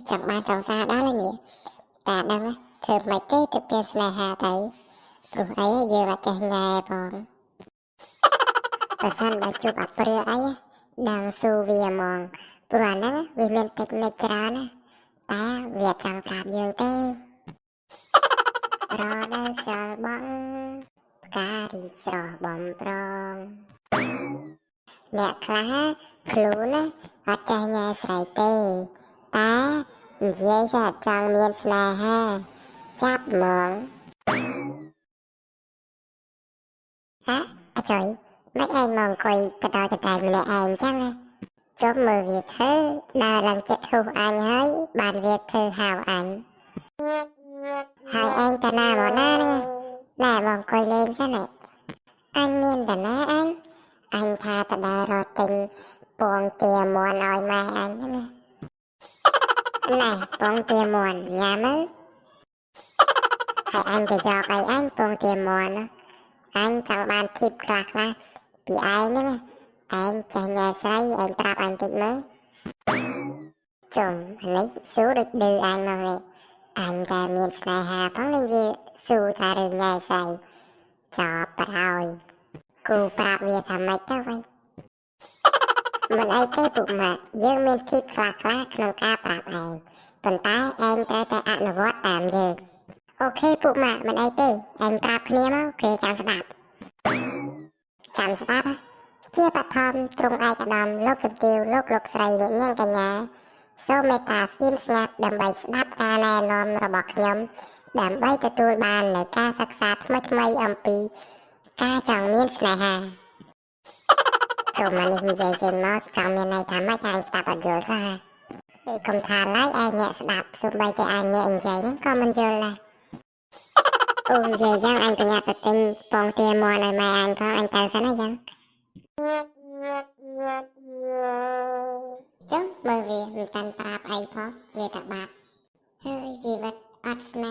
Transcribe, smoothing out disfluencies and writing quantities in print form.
ចង់បានសង្សារដល់ហើយនេះតាដឹងធ្វើម៉េចទេទៅមានស្នេហាទៅព្រោះអីយើងអត់ចេះញ៉ែផងប្រសិនបើជួបអាព្រាអីដឹងស៊ូវាហ្មងព្រោះអាហ្នឹងវាមានតិចនិចច្រើនណាតែវាចង់ប្រាប់យើងទេរដូវខ្យល់បក់ផ្ការីកស្រស់បំប្រងអ្នកខ្លះខ្លួនណាអត់ចេះញ៉ែស្រីទេតែនិយាយថាចង់មានស្នេហាចាប់ហ្មងហ៎អាចុយមិនឯងមកអង្គុយកតកតែម្នាក់ឯងចឹងណាជុំមើលវាធ្វើដើរឡើងចិត្តហ៊ូសអញហើយបានវាធ្វើហៅអញហើយឯងតាណាមកណាហ្នឹងណែមកអង្គុយលេងសិនអញមានតាណាអញអញថាតដែររកទិញពងទាមន់ឲ្យម៉ែអញហ្នឹងណាណែពងទាមន់ញ៉ាំមើលហើយអញទៅយកអីអញពងទាមន់អញចង់បានធីបខ្លះខ្លះពីឯងហ្នឹងឯងចេះញ៉ែស្រីឯងប្រាប់អញតិចមើលជុំនេះស៊ូដូចឌឺអញមកនេះអញតែមានស្នេហាផងនេះវាស៊ូថារឿងញ៉ែស្រីចប់ប្រហើយគូប្រាប់វាថាម៉េចទៅវិញមិនអីទេពុកម៉ាក់យើងមានធីបខ្លះខ្លះក្នុងការប្រាប់ឯងប៉ុន្តែឯងត្រូវតែអនុវត្តតាមយើងអូខេពុកម៉ាក់មិនអីទេឯងប្រាប់គ្នាមកគេចាំស្ដាប់ចាំស្ដាប់ជាបឋមទ្រង់ឯកឧត្តមលោកជំទាវលោកលោកស្រីអ្នកនាងកញ្ញាសូមមេត្តាស្ងៀមស្ងាត់ដើម្បីស្ដាប់ការណែនាំរបស់ខ្ញុំដើម្បីទទួលបាននូវការសិក្សាថ្មីៗអំពីការចង់មានស្នេហាចូលមកនេះនិយាយចេញមកចង់មានន័យថាម៉េចឯងស្ដាប់អត់យល់សោះកុំថាឡើយឯងអ្នកស្ដាប់សូម្បីតែឯងអ្នកនិយាយហ្នឹងក៏មិនយល់ដែរអូនិយាយយ៉ាងអញបញ្ញាទៅទិញពងទាមន់ឲ្យម៉ែអញផងអញទៅសិនណាយ៉ាងចុះមើលវាមិនតាន់ប្រាប់អីផងវាតែបាត់ហើយជីវិតអត់ស្នេ